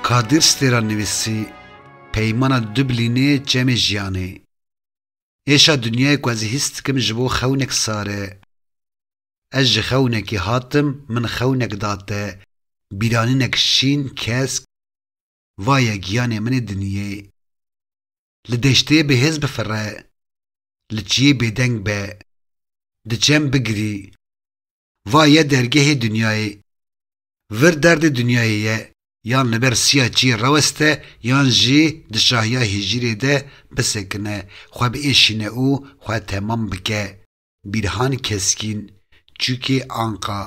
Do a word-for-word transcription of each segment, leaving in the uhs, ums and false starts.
Kadir Stêra nivîsî, Peymana Dublînê, Çemê Jiyanê. Êşa dinyayê ku ez hîs dikim ji bo xewnek sar e. Ez ji xewnekî hatim, min xewnek da te, bîranînek şîn, kesk, va ye giyanê min ê dinyê. Li deştê bihêz bifire, li çiyê bêdeng be, di çem bigirî. Va ye dergehê dinyayê. Vir derdê dinyayê ye, yan li ber siya çiyê raweste, yan jî di şahiya hîjîrê de bisekine, xwe biêşîne û xwe temam bike. Bîrhan Keskîn, Çûkê Anqa.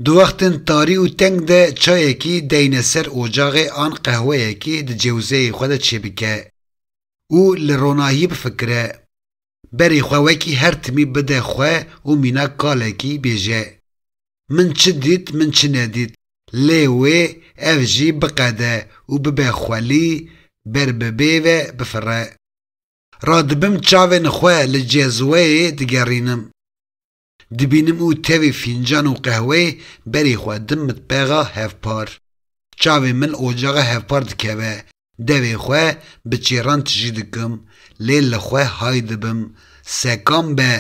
Di wextên tarî û teng de çayekî deyne ser ocaxê an qehweyekî di cewzeyê xwe de çêbike û li ronahiyê bifikire. Berê xwe wekî her timî bide xwe û mîna kalekî bêje: Min çi dît, min çi nedît, lê wê ev jî biqede û bibe xwelî, ber bi bê ve bifire. Radibim çavên xwe li cezweyê digerînim. Dibînim û tevî fîncan û qehweyê berî xwe di mitbexa hevpar. Çavê min ocaxa hevpar dikeve. Devê xwe bi çêran tijî dikim, lê li xwe hay dibim, sekan be,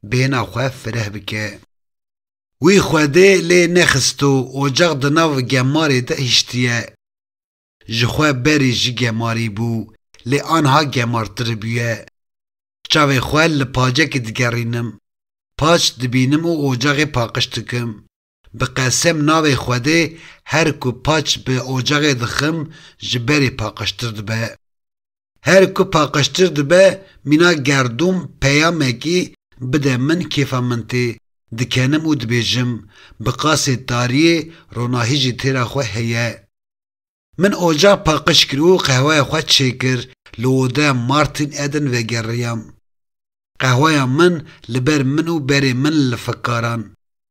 bêhna xwe fireh bike. Wî Xwedê lê nexisto, ocax di nav gemarê de hiştiye. Ji xwe berî jî gemarî bû, lê anha gemartir bûye. Çavê xwe li pacekê digerînim. Paç dibînim û ocaxê paqij dikim. Bi qesem navê Xwedê, her ku paç bi ocaxê dixim, ji berê paqijtir dibe. Her ku paqijtir dibe, mîna gerdûn peyamekî bide min, kêfa min tê, dikenim û dibêjim, bi qasê tariyê ronahî jî têra xwe heye. Min ocax paqij kir û qehweya xwe çêkir, li odeya Martin Eden vegeriyam. Qehweya min li ber min û berê min li fikaran.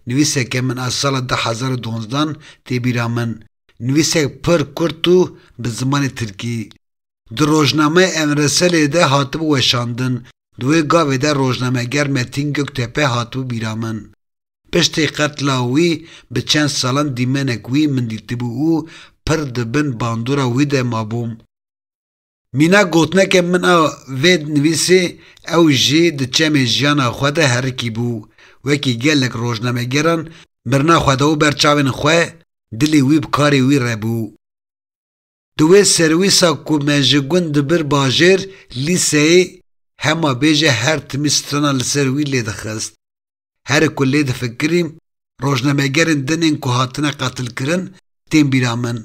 Nivîseke min a sala du hezar û dozdan tê bîra min. Nivîsek pir kurt û bi zimanê tirkî. Di rojnameya Emreselê de hatibû weşandin. Di wê gavê de rojnameger Metîn Göktepe hatibû bîra min. Piştî qetla wî bi çend salan dîmenek wî min dîtibû û pir di bin bandora wî de mabûm. Mîna gotineke min a vê nivîsê, ew jî di çemê jiyana xwe de herikî bû. Wekî gelek rojnamegeran mirina xwe da û ber çavên xwe dilê wî bi karê wî re bû. Di wê serwîsa ku me ji gund dibir bajêr, lîseyê, hema bêje her timî strana li ser wî lê dixist. Her ku lê difikirîm, rojnamegerên din ên ku hatine qetilkirin tên bîra min.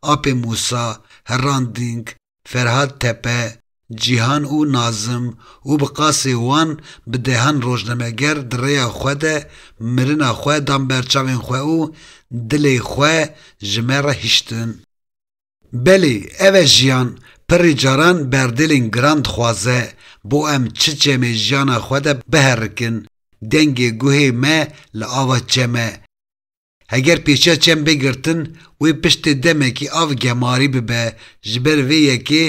Apê Mûsa, Hirran Dîng, Ferhat Tepe, Cîhan û Nazim û bi qasê wan bi dehan rojnameger di rêya xwe de mirina xwe dan ber çavên xwe û dilê xwe ji me re hiştin. Belê, ev e jiyan, pirî caran berdêlên giran dixwaze, bo em çi çemê jiyana xwe de biherikin, dengê guhê me li ava çem e. Heger pêşiya çem bê girtin, wê piştê demekî av gemarî bibe, ji ber vê yekê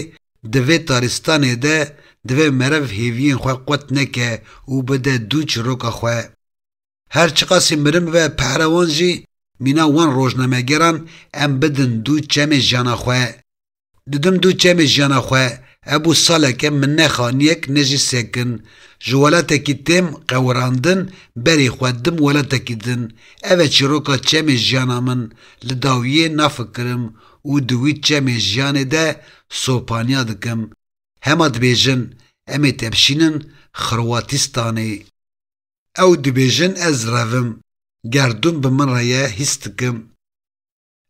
di vê taristanê de divê meriv hêviyên xwe qut neke û bide dû çîroka xwe. Her çiqasî mirin bibe pehrewan jî, mîna wan rojnamegeran em bidin dû çemê jiyana xwe. Didim dû çemê jiyana xwe, hebû saleke min ne xaniyek ne jî sekin. Ji welatekî têm qewirandin, berî xwe dim welatekî din. Ev e çîroka çemê jiyana min, li dawiyê nafikirim û di wî çemê jiyanê de sopaniya dikim. Hema dibêjin, em ê tepşînin Xirwatistanê. Ew dibêjin ez revim. Gerdûn bi min re ye, hîs dikim.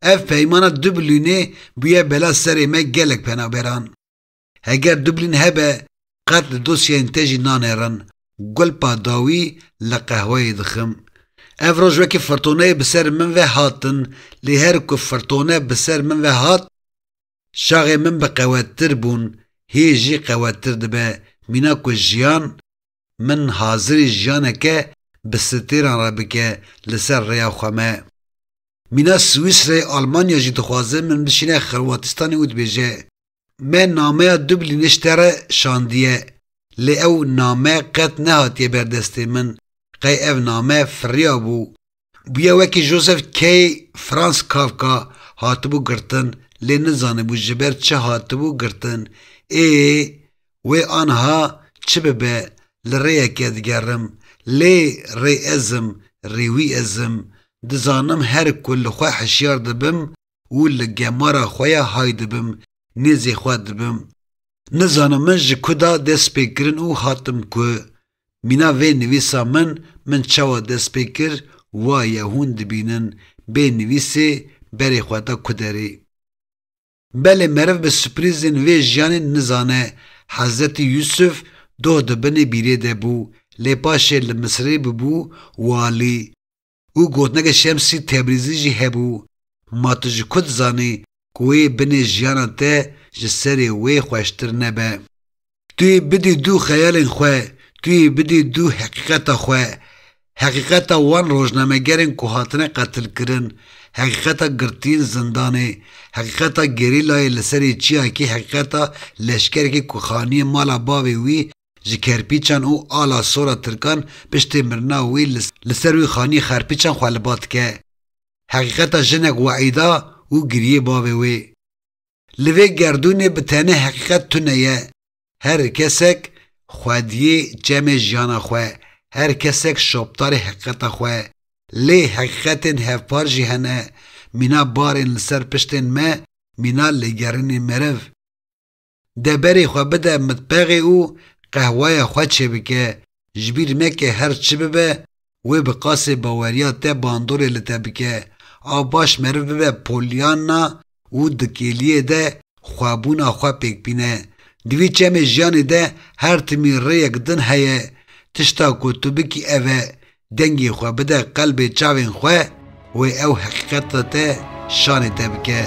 Ev peymana Dublînê bûye bela serê me gelek penaberan. Heger Dublîn hebe, qet li dosyayên te jî nanêrin. Gulpa dawî li qehweyê dixim. Ev roj wekî firtoneyê bi ser min ve hatin, lê her ku firtone bi ser min ve hat, şaxê min bi qewettir bûn, hê jî qewettir dibe. Mîna ku jiyan, min hazirî jiyaneke bi stêran re bike li ser rêya xwe me. Mîna Swîsreyê, Almanya jî dixwaze min bişîne Xirwatistanê û dibêje, me nameya Dublînê ji te re şandiye, lê ew name qet nehatiye ber destê min. Qey ev name firiya bû. Bûye wekî Joseph K. Franz Kafka hatibû girtin, lê nizanibû ji ber çi hatibû girtin. Ê, wê anha çi bibe, li rêyeke digerim. Lê rê ez im, rê wî ez im. Dizanim her ku li xwe hişyar dibim û li gemara xwe ya hay dibim, nêzê xwe dibim. Nizanim min ji ku da dest pê kirin û hatim ku. Mîna vê nivîsa min, min çawa dest pê kir, wa ye hûn dibînin, bê nivîsê berê xwe da ku derê. Belê meriv bi surprîzên vê jiyanê nizane. Hezretî Yûsif doh di binê bîrê de bû, lê paşê li Misirê bibû walî. Û gotineke Şemsî Tebrîzî jî hebû, ma tu ji ku dizanî ku wê binê jiyana te ji serê wê xweştir nebe? Tu yê bidî dû xeyalên xwe, tu yê bidî dû heqîqeta xwe. Heqîqeta wan rojnamegerên ku hatine qetilkirin, heqîqeta girtiyên zindanê, heqîqeta gerîlayê li serê çiyakê, heqîqeta leşkerekê ku xaniyê mala bavê wî ji kerpîçan û ala sora tirkan piştê mirina wî li, li ser wî xaniyê xerpîçan xwe li ba dike. Heqîqeta jinek weîda û giriyê bavê wê. Li vê gerdûnê bi tenê heqîqet tune ye. Her kesek xwediyê çemê jiyana xwe, her kesek şoptarê heqîqeta xwe. Lê heqîqetên hevpar jî hene. Mîna barên li ser piştên me, mîna lêgerînê meriv. De berê xwe bide mitbexê û qehweya xwe çêbike. Ji bîr meke her çi bibe, wê bi qasê baweriya te bandorê li te bike. A baş meriv bibe polyanna û di kêliyê de xwebûna xwe pêk bîne. Di vî çemê jiyanê de her timî rêyek din heye. Tişta ku tu bikî ev e, dengê xwe bide qelbê çavên xwe, wê ew heqîqeta te şanê te bike.